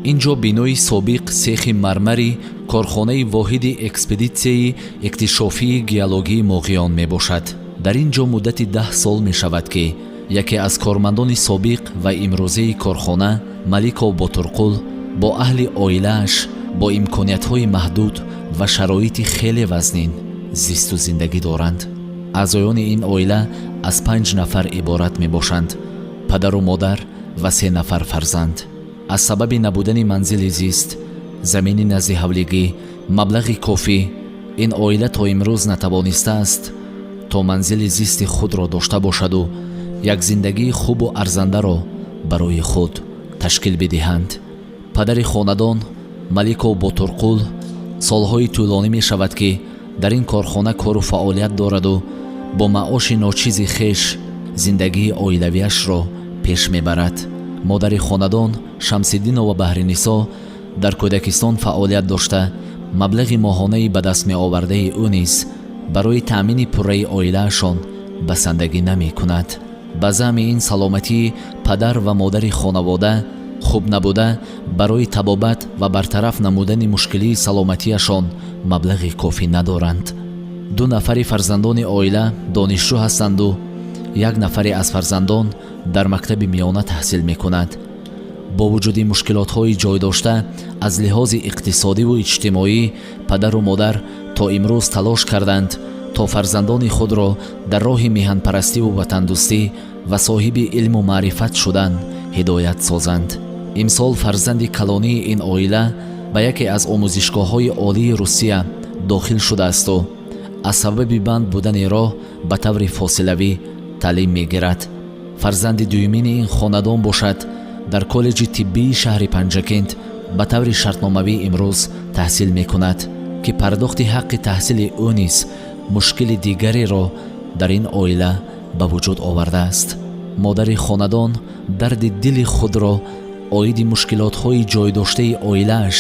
Ин ҷо бинои собиқ сехи мармари корхонаи воҳиди экспедитсияи иктишофии геологии Моғиён мебошад. Дар ин ҷо муддати 10 сол мешавад, ки яке аз кормандони собиқ ва имрӯзаи корхона, Маликов Ботурқул, бо аҳли оилааш бо имкониятҳои маҳдуд ва шароити хеле вазнин зисту зиндагӣ доранд. Аъзоёни ин оила аз панҷ нафар иборат мебошанд: падару модар ва се нафар фарзанд. Аз сабаби набудани манзили зист, замини назди ҳавлигӣ, маблағи кофӣ, ин оила то имрӯз натавонистааст, то манзили зисти худро дошта бошаду як зиндагии хубу арзандаро барои худ ташкил бидиҳанд. Падари хонадон, Маликов Ботурқул, солҳои тӯлонӣ мешавад, ки дар ин корхона кору фаъолият дораду бо маоши ночизи хеш зиндагии оилавиашро пеш мебарад. Модари хонадон, Шамсиддинова Баҳринисо, дар кӯдакистон фаъолият дошта, маблағи моҳонаи ба даст меовардаи ӯ низ барои таъмини пурраи оилаашон басандагӣ намекунад. Ба заъми ин, саломатии падар ва модари хонавода хуб набуда, барои табобат ва бартараф намудани мушкилии саломатиашон маблағи кофӣ надоранд. Ду нафари фарзандони оила донишҷӯ ҳастанду як нафаре аз фарзандон дар мактаби миёна таҳсил мекунад. Бо вуҷуди мушкилотҳои ҷойдошта аз лиҳози иқтисодиву иҷтимоӣ, падару модар то имрӯз талош карданд, то фарзандони худро дар роҳи меҳанпарастиву ватандӯстӣ ва соҳиби илму маърифат шудан ҳидоят созанд. Имсол фарзанди калонии ин оила ба яке аз омӯзишгоҳҳои олии Русия дохил шудаасту аз сабаби банд будани роҳ ба таври фосилавӣ таълим мегирад. Фарзанди дуюмини ин хонадон бошад, дар коллеҷи тиббии шаҳри Панҷакент ба таври шартномавӣ имрӯз таҳсил мекунад, ки пардохти ҳаққи таҳсили ӯ низ мушкили дигареро дар ин оила ба вуҷуд овардааст. Модари хонадон дарди дили худро оиди мушкилотҳои ҷойдоштаи оилааш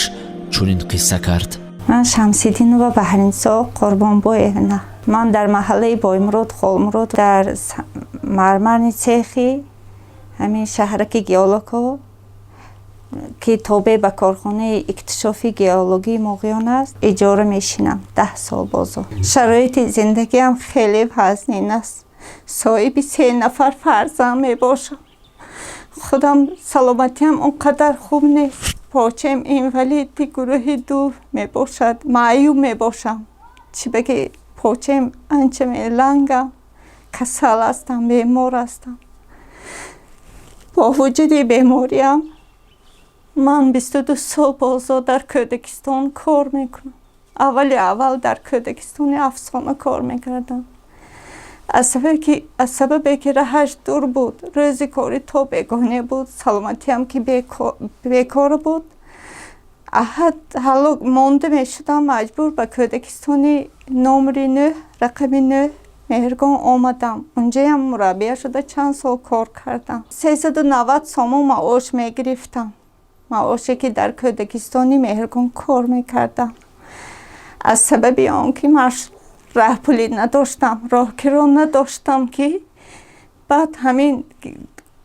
чунин қисса кард. Ман Шамсиддинова Баҳринисо Қурбонбоевна. Ман дар маҳаллаи Боймурод Холмурод, дар мармарни цехи ҳамин шаҳраки геологҳо, ки тобеъ ба корхонаи иктишофи геологии Моғиён аст, иҷора мешинам 10 сол бозо. Шароити зиндагиам хеле вазнин аст. Соҳиби се нафар фарзанд мебошам. Худам саломатиам он қадар хуб нест. Почаам инвалиди гурӯҳи ду мебошад, маъюб мебошам, чибаки почаам анча мелангам, касал ҳастам, бемор ҳастам. Бо вуҷуди бемориам ман 22 сол бозо дар кӯдакистон кор мекунам. Аввали аввал дар кӯдакистони Афсона кор мекардам. Аз сабабе ки раҳаш дур буд, рӯзи корӣ то бегоҳне буд, саломатиам ки бекор буд, аҳад ҳалок монда мешудам. Маҷбур ба кӯдакистони номери 9, рақами 9 Меҳргон омадам. Унҷаям мураббия шуда чанд сол кор кардам. 390 сомон маош мегирифтам, маоше ки дар кӯдакистони Меҳргон кор мекардам. Аз сабаби он ки раҳпулӣ надоштам, роҳкиро надоштам, ки баъд ҳамин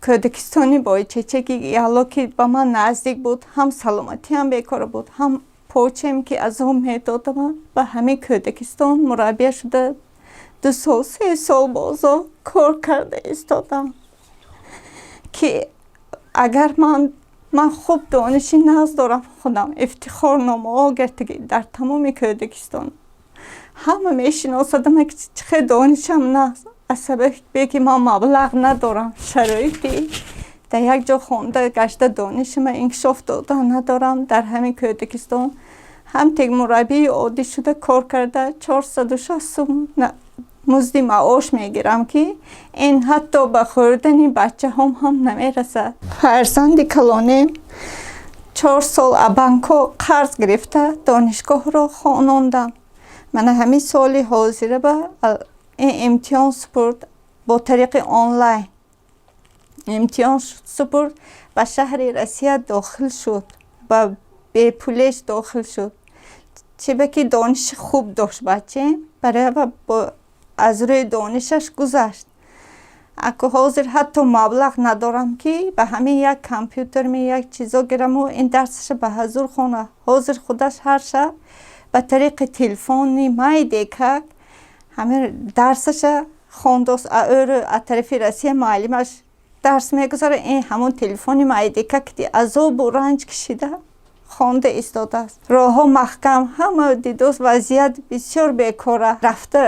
кӯдакистони Бойчечаки Ялло, ки ба ман наздик буд, ҳам саломатиам бекора буд, ҳам почаем ки азоб медодам, ба ҳамин кӯдакистон мураббия шуда 2 сол, 3 сол бозо кор карда истодам, ки агар ман хуб дониши нағз дорам, худам ифтихорномаҳо гирифтагӣ, дар тамоми кӯдакистон ҳама мешиносадам, ки чӣ хел донишам нағз. Аз сабабе ки ман маблағ надорам, шароити дар як ҷо хонда гашта донишама инкишоф дода надорам, дар ҳамин кӯдакистон ҳамтек мураббии оддӣ шуда кор карда, 460 сум музди маош мегирам, ки ин ҳатто ба хӯрдани бачаҳом ҳам намерасад. Фарзанди калонем 4 сол а банкҳо қарз гирифта донишгоҳро хонондам. Мана ҳамин соли ҳозира ба ин имтиҳон супурд, бо тариқи онлайн имтиҳон супурд, ба шаҳри Россия дохил шуд, ба бепулеш дохил шуд, чиба ки дониши хуб дошт бачаем, барои аз рӯи донишаш гузашт. Аку ҳозир ҳатто маблағ надорам, ки ба ҳамин як компютер ми, як чизо гираму ин дарсаша ба ҳазур хона. Ҳозир худаш ҳар шаб ба тариқи телефони майдекак ҳамин дарсаша хондост. Ӯро аз тарафи Россия муаллимаш дарс мегузорад. Ин ҳамон телефони майдекак азобу ранҷ кашида хонда истодааст. Роҳҳо маҳкам, ҳама дидост, вазъият бисёр бекора. Рафта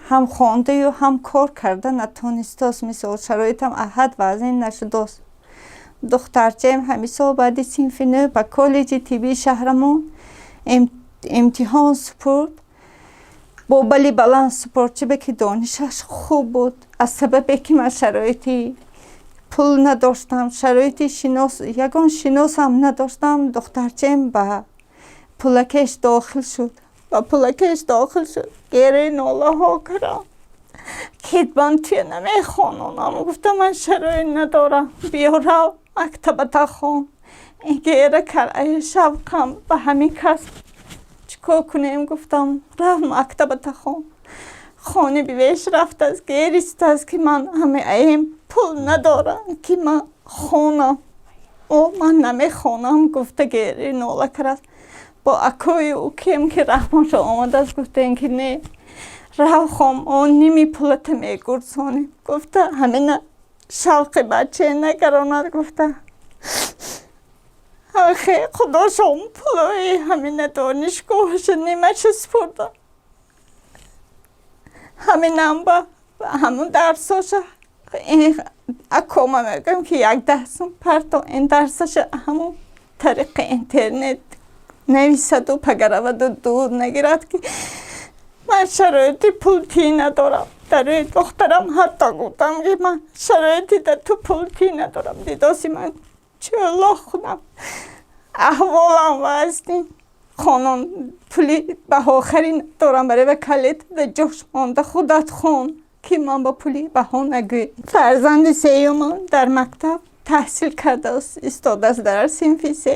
ҳам хондаю ҳам кор карда натонистааст. Мисол, шароитам аҳад вазнин нашудааст. Духтарчаем ҳамисол баъди синфи нӯ ба коллеҷи тиббии шаҳрамон имтиҳон супурд, бо бали баланд супурд, чибе ки донишаш хуб буд. Аз сабабе ки ман шароити пул надоштам, шароити шинос, ягон шиносам надоштам, духтарчаем ба пулакеш дохил шуд, ба пулакеш дохил шуд. Гераи нолаҳо кардам, китбан туя намехононам. Гуфта, ман шароит надорам, биё, рав, мактабата хон. Гера кар, шавқам ба ҳамин касб, чӣ кор кунем? Гуфтам, рав, мактабата хон. Хони бивеш рафтааст, геристааст, ки ман ҳаме аем пул надорам, ки ман хонам, о ман намехонам, гуфта гери нола кард. Бо акои укем ки раҳмошо омадааст, гуфтем, ки не, рав, хон, мо ними пулата мегурсонем, гуфта. Ҳамина шавқи бачае нагаронад, гуфта. Хе, худошон пулои ҳамина донишгоҳаша нимаша супурда, ҳаминам ба ҳамун дарсоша акома мегӯям, ки як дарсум парто, ин дарсаша ҳамун тариқи интернет нависаду пагараваду дур нагирад, ки ман шароити пултӣ надорам. Дарои духтарам ҳатто гуфтам, ки ман шароити да ту пултӣ надорам. Дидоси, ман чӯлоқ худам, аҳволам вазнин, хонон пули баҳохарӣ надорам. Барои ва калид да ҷош монда, худат хон, ки ман ба пули баҳо нагӯй. Фарзанди сеюмам дар мактаб таҳсил карда истодааст, дар синфи се.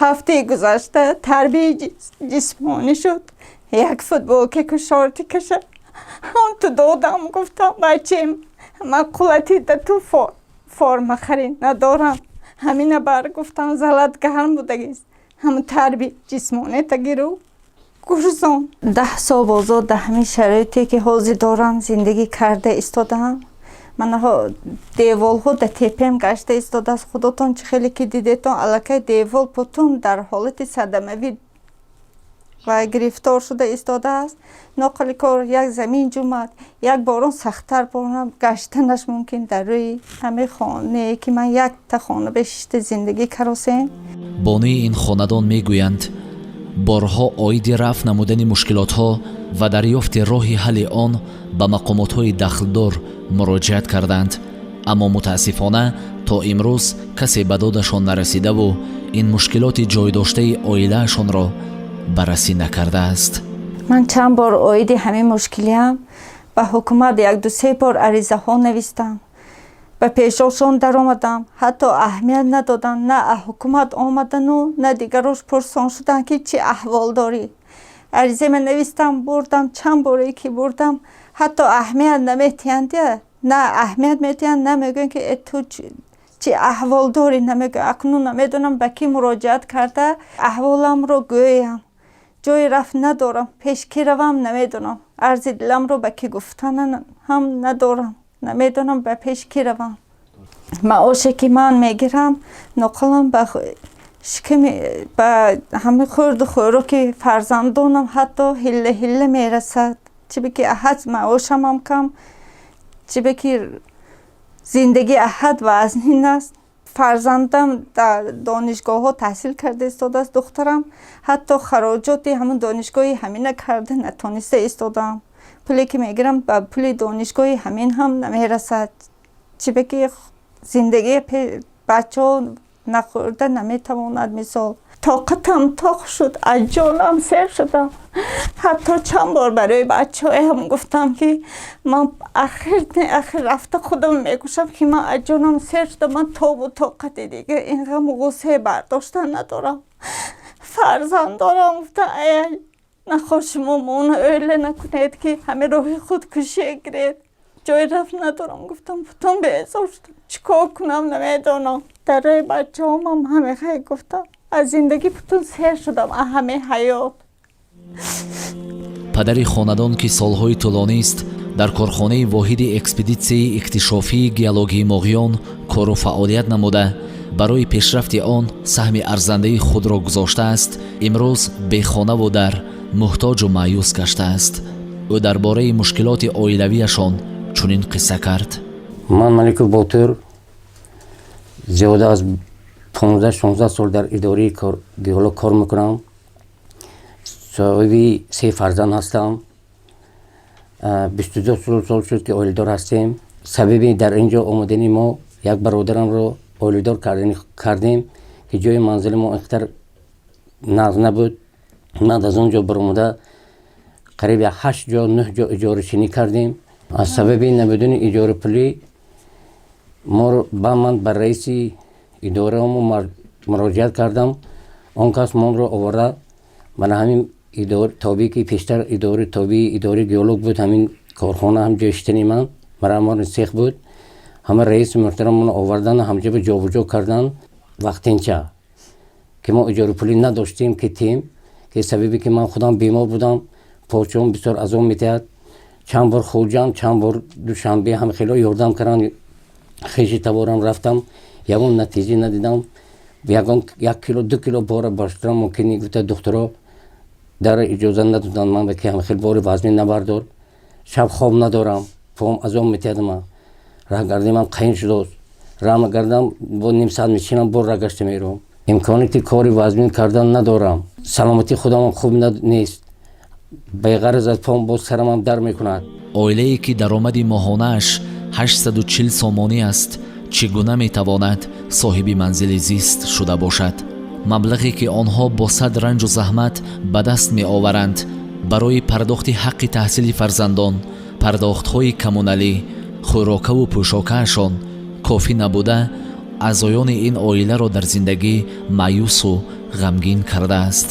Ҳафтаи гузашта тарбияи ҷисмонӣ шуд. Як футболкаку шортикаша ҳам ту додам. Гуфтам, бачем, ман қулати да ту форма харид надорам, ҳамина бар. Гуфтам, залат гарм будагист, ҳам тарби ҷисмонита гиру гурзон. 10 сол бозо дар ҳамин шароите, ки ҳозир дорам, зиндагӣ карда истодаам. Манаҳо деволҳо да тепем гашта истодааст. Худотон чӣ хеле ки дидетон, аллакай девол путун дар ҳолати садамавӣ ва гирифтор шуда истодааст. Ноқили кор, як замин ҷумад, як борон сахттар борам, гаштанаш мумкин. Дар рӯи ҳамин хонае, ки ман якта хона бешишта зиндагӣ каросем. Бонуи ин хонадон мегӯянд, борҳо оиди рафъ намудани мушкилотҳо ва дарёфти роҳи ҳалли он ба мақомотҳои дахлдор муроҷиат карданд, аммо мутаассифона то имрӯз касе ба додашон нарасидаву ин мушкилоти ҷойдоштаи оилаашонро баррасӣ накардааст. Ман чанд бор оиди ҳамин мушкилиам ба ҳукумат якду-се бор аризаҳо навистам, ба пешошон даромадам, ҳатто аҳамият надоданд. На ҳукумат омадану, на дигарош пурсон шуданд, ки чӣ аҳвол дорӣ. Аризама навистам, бурдам, чанд боре ки бурдам, ҳатто аҳамият наметиҳанд, на аҳамият метиҳанд, на мегӯянд, ки э, ту чӣ аҳвол дорӣ, намегӯянд. Акнун намедонам, ба кӣ муроҷиат карда аҳволамро гӯям. Ҷои рафт надорам, пеш кӣ равам, намедонам. Арзи диламро ба кӣ гуфтан ҳам надорам, намедонам, ба пеш кӣ равам. Маоше, ки ман мегирам, ноқилам ба шиками, ба ҳамаи хӯрду хӯроки фарзандонам ҳатто ҳилла ҳилла мерасад. Чиbe ки аҳад маошамам кам, чиbe ки зиндагӣ аҳад вазнин аст. Фарзандам дар донишгоҳҳо таҳсил карда истодааст, духтарам. Ҳатто хароҷоти ҳамун донишгоҳи ҳамина карда натониста истодаам. Пуле, ки мегирам, ба пули донишгоҳи ҳамин ҳам намерасад, чибе ки зиндагии бачаҳо нахӯрда наметавонад. Мисол, тоқатам тоқ шуд, аз ҷонам сер шудам. Ҳатто чанд бор барои бачаҳоям гуфтам, ки ман ахир не ахир рафта худам мекушам, ки ман аз ҷонам сер шудам. Ман тобу тоқати дига ин ғаму ғуссае бардоштан надорам. Фарзанд дорам. Гуфта, ая нахоҳ шумо моно ӯйла накунед, ки ҳамин роҳи худкушие гиред. Ҷои рафт надорам, гуфтам, путун безор шудам, чӣ кор кунам, намедонам. Дар рӯи бачаҳомам ҳамехай гуфтам, аз зиндагӣ путун сер шудам, аз ҳамаи ҳаёт. Падари хонадон, ки солҳои тӯлонист дар корхонаи воҳиди экспедитсияи иктишофии геологии Моғиён кору фаъолият намуда, барои пешрафти он саҳми арзандаи худро гузоштааст, имрӯз бехонаву дар, муҳтоҷу маъюс гаштааст. Ӯ дар бораи мушкилоти оилавиашон чунин қисса кард. Ман Маликов Ботир, зиёда аз 15-16 сол дар идораи геолог кор мекунам. Соҳиби се фарзанд ҳастам. 22 сол шуд, ки оиладор ҳастем. Сабаби дар ин ҷо омадани мо як бародарамро оиладор кардем, ки ҷои манзили мо ин қадар нағз набуд. Ман аз он ҷо баромада, қариб ҳашт ҷо, нӯҳ ҷо иҷорашинӣ кардем. Аз сабаби набудани иҷорапулӣ ба ман ба раиси идораамо муроҷиат кардам. Он кас монро оварда мана ҳамин тобие, ки пештар идораи тобии идораи геолог буд, ҳамин корхона ҳам ҷои шитани ман мраморный цех буд. Ҳама раиси муҳтарамонро овардан, ҳамҷоба ҷобуҷо кардан вақтинча, ки мо иҷорапулӣ надоштем, ки тем, ки сабабе ки ман худам бемор будам, почаам бисёр азоб метиҳад. Чанд бор Хуҷанд, чанд бор Душанбе ҳам хело ёрдам карданд, хеши таборам рафтам, ягон натиҷа надидам. Ягон 1 кило, 2 кило бора баштарам мумкин, гуфта духтуро дар иҷоза надоданд ман, ки ҳам хел бори вазнин набардор. Шаб хоб надорам, пом азоб метиҳад, ма раҳгардимам қаин шудааст. Раҳ мегардам, бо ним соат мешинам, бо раҳ гашта меравам. Имконияти кори вазнин кардан надорам. Саломатии худамам хуб нест. Беғараз аз пом, боз сарамам дар мекунад. Оилае, ки даромади моҳонааш 840 сомонӣ аст, чӣ гуна метавонад соҳиби манзили зист шуда бошад? Маблағе, ки онҳо бо сад ранҷу заҳмат ба даст меоваранд, барои пардохти ҳаққи таҳсили фарзандон, пардохтҳои коммуналӣ, хӯрокаву пӯшокаашон кофӣ набуда, аъзоёни ин оиларо дар зиндагӣ маъюсу ғамгин кардааст.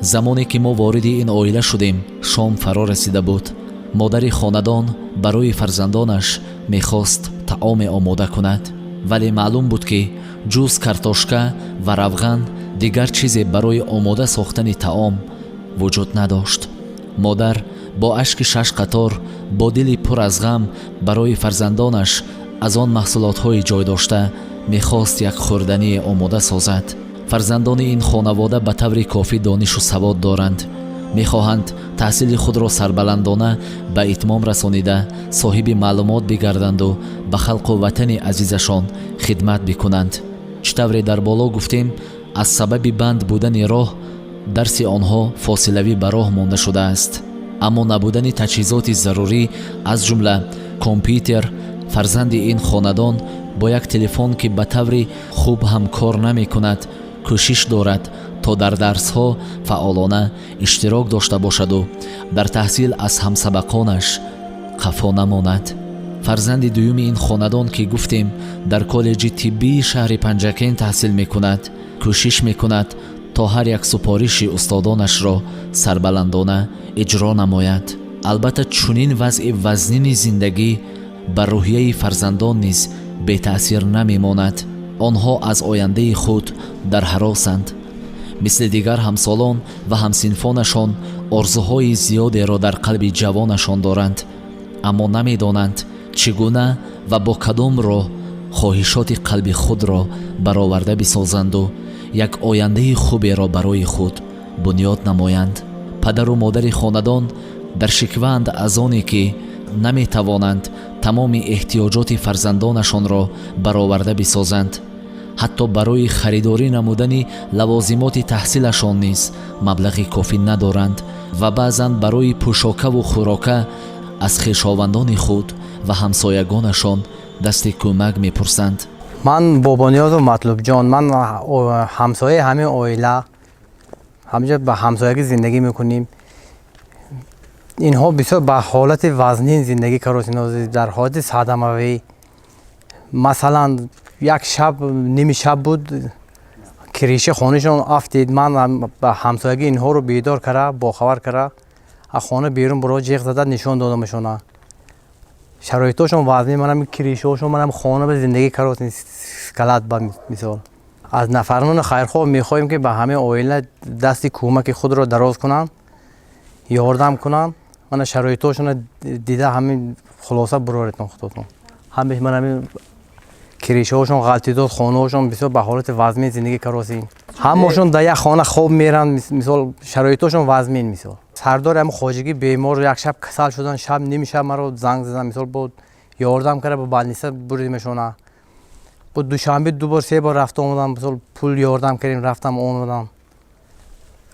Замоне ки мо вориди ин оила шудем, шом фаро расида буд. Модари хонадон барои фарзандонаш мехост таоме омода кунад, вале маълум буд, ки ҷуз картошка ва равған дигар чизе барои омода сохтани таом вуҷуд надошт. Модар бо ашки шаш қатор, бо дили пур аз ғам барои фарзандонаш аз он маҳсулотҳои ҷой дошта мехост як хӯрдание омода созад. Фарзандони ин хонавода ба таври кофӣ донишу савод доранд, мехоҳанд таҳсили худро сарбаландона ба итмом расонида, соҳиби маълумот бигарданду ба халқу ватани азизашон хидмат бикунанд. Чӣ тавре дар боло гуфтем, аз сабаби банд будани роҳ дарси онҳо фосилавӣ ба роҳ монда шудааст. Аммо набудани таҷҳизоти зарурӣ, аз ҷумла компютер, фарзанди ин хонадон бо як телефон, ки ба таври хуб ҳам кор намекунад, кӯшиш дорад, то дар дарсҳо фаъолона иштирок дошта бошаду дар таҳсил аз ҳамсабақонаш қафо намонад. Фарзанди дуюми ин хонадон, ки гуфтем дар коллеҷи тиббии шаҳри Панҷакент таҳсил мекунад, кӯшиш мекунад, то ҳар як супориши устодонашро сарбаландона иҷро намояд. Албатта, чунин вазъи вазнини зиндагӣ ба рӯҳияи фарзандон низ бетаъсир намемонад. Онҳо аз ояндаи худ дар ҳаросанд. Мисли дигар ҳамсолон ва ҳамсинфонашон орзуҳои зиёдеро дар қалби ҷавонашон доранд, аммо намедонанд, чӣ гуна ва бо кадом роҳ хоҳишоти қалби худро бароварда бисозанду як ояндаи хуберо барои худ бунёд намоянд. Падару модари хонадон дар шикваанд аз оне, ки наметавонанд тамоми эҳтиёҷоти фарзандонашонро бароварда бисозанд. Ҳатто барои харидорӣ намудани лавозимоти таҳсилашон низ маблағи кофӣ надоранд ва баъзан барои пӯшокаву хӯрока аз хешовандони худ ва ҳамсоягонашон дасти кӯмак мепурсанд. Ман Бобониёзов Матлубҷон, ман ҳамсояи ҳамин оила, ҳамҷо ба ҳамсоягӣ зиндагӣ мекунем. Инҳо бисёр ба ҳолати вазнин зиндагӣ каросинози, дар ҳолати садамавӣ. Масалан, як шаб, ними шаб буд, крыша хонашон афтид. Ман ба ҳамсоягӣ инҳоро бедор кара, бохабар кара, аз хона берун буро, ҷеғ зада нишон додамашона. Шароитошон вазмин, манам крышаошон, манам хона ба зиндагӣ каротин, склад ба мисол. Аз нафарони хайрхоҳ мехоҳем, ки ба ҳамаи оила дасти кӯмаки худро дароз кунанд, ёрдам кунанд. Мана шароитошонро дида, ҳамин хулоса буроретон худотон. Ҳамеш ман ҳамин крышаҳошон ғалтидод, хонаҳошон бисёр ба ҳолати вазмин зиндагӣ каросин. Ҳамашон дар як хона хоб меранд, мисол, шароитошон вазмин. Мисол, сардори ҳамин хоҷагӣ бемор, як шаб касал шудан, шаб, ними шаб маро занг задан, мисол, бо ёрдам карда, ба больница бурдимешона. Бо Душанбе ду бор, се бор рафта омадам, мисол, пул ёрдам кардем, рафтам, омадам.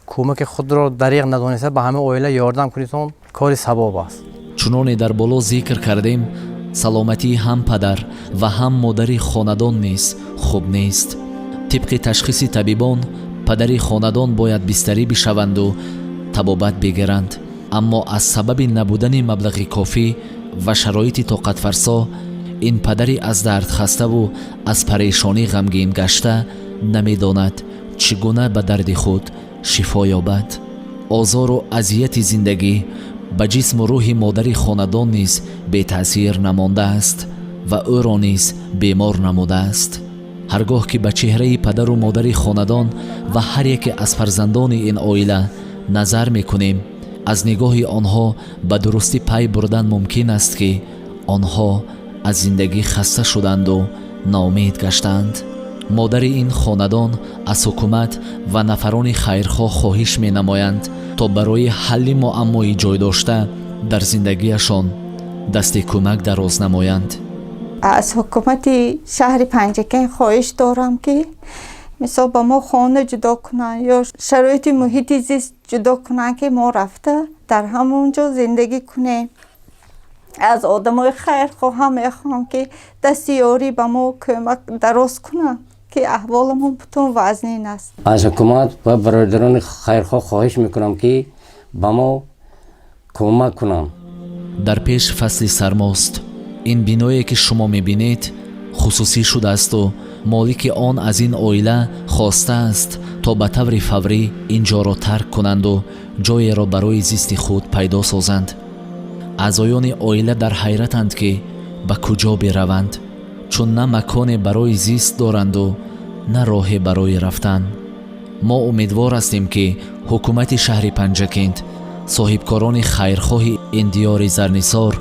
Кӯмаки худро дариғ надониста, ба ҳамаи оила ёрдам кунитон, кори савоб аст. Чуноне дар боло зикр кардем, саломатии ҳам падар ва ҳам модари хонадон низ хуб нест. Тибқи ташхиси табибон, падари хонадон бояд бистарӣ бишаванду табобат бигиранд, аммо аз сабаби набудани маблағи кофӣ ва шароити тоқатфарсо ин падари аз дард хаставу аз парешонӣ ғамгин гашта намедонад, чӣ гуна ба дарди худ шифо ёбад. Озору азияти зиндагӣ ба ҷисму рӯҳи модари хонадон низ бетаъсир намондааст ва ӯро низ бемор намудааст. Ҳар гоҳ ки ба чеҳраи падару модари хонадон ва ҳар яке аз фарзандони ин оила назар мекунем, аз нигоҳи онҳо ба дурустӣ пай бурдан мумкин аст, ки онҳо аз зиндагӣ хаста шуданду ноумед гаштаанд. Модари ин хонадон аз ҳукумат ва нафарони хайрхоҳ хоҳиш менамоянд, то барои ҳалли муаммои ҷой дошта дар зиндагиашон дасти кӯмак дароз намоянд. Аз ҳукумати шаҳри Панҷакент хоҳиш дорам, ки мисол ба мо хона ҷудо кунанд ё шароити муҳити зист ҷудо кунанд, ки мо рафта дар ҳамон ҷо зиндагӣ кунем. Аз одамои хайрхоҳам мехоҳам, ки дасти ёрӣ ба мо кӯмак дароз кунанд, ки аҳволамон бутун вазнин аст. Аз ҳукумат ва бародарони хайрхоҳ хоҳиш мекунам, ки ба мо кӯмак кунанд. Дар пеш фасли сармост. Ин биное, ки шумо мебинед, хусусӣ шудаасту молики он аз ин оила хостааст, то ба таври фаврӣ ин ҷоро тарк кунанду ҷоеро барои зисти худ пайдо созанд. Аъзоёни оила дар ҳайратанд, ки ба куҷо бираванд, чун на маконе барои зист доранду на роҳе барои рафтан. Мо умедвор ҳастем, ки ҳукумати шаҳри Панҷакент, соҳибкорони хайрхоҳи ин диёри зарнисор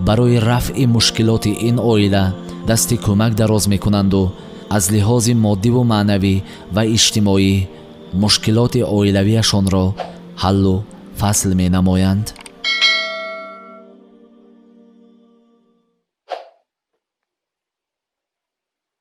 барои рафъи мушкилоти ин оила дасти кӯмак дароз мекунанду аз лиҳози моддиву маънавӣ ва иҷтимоӣ мушкилоти оилавиашонро ҳаллу фасл менамоянд.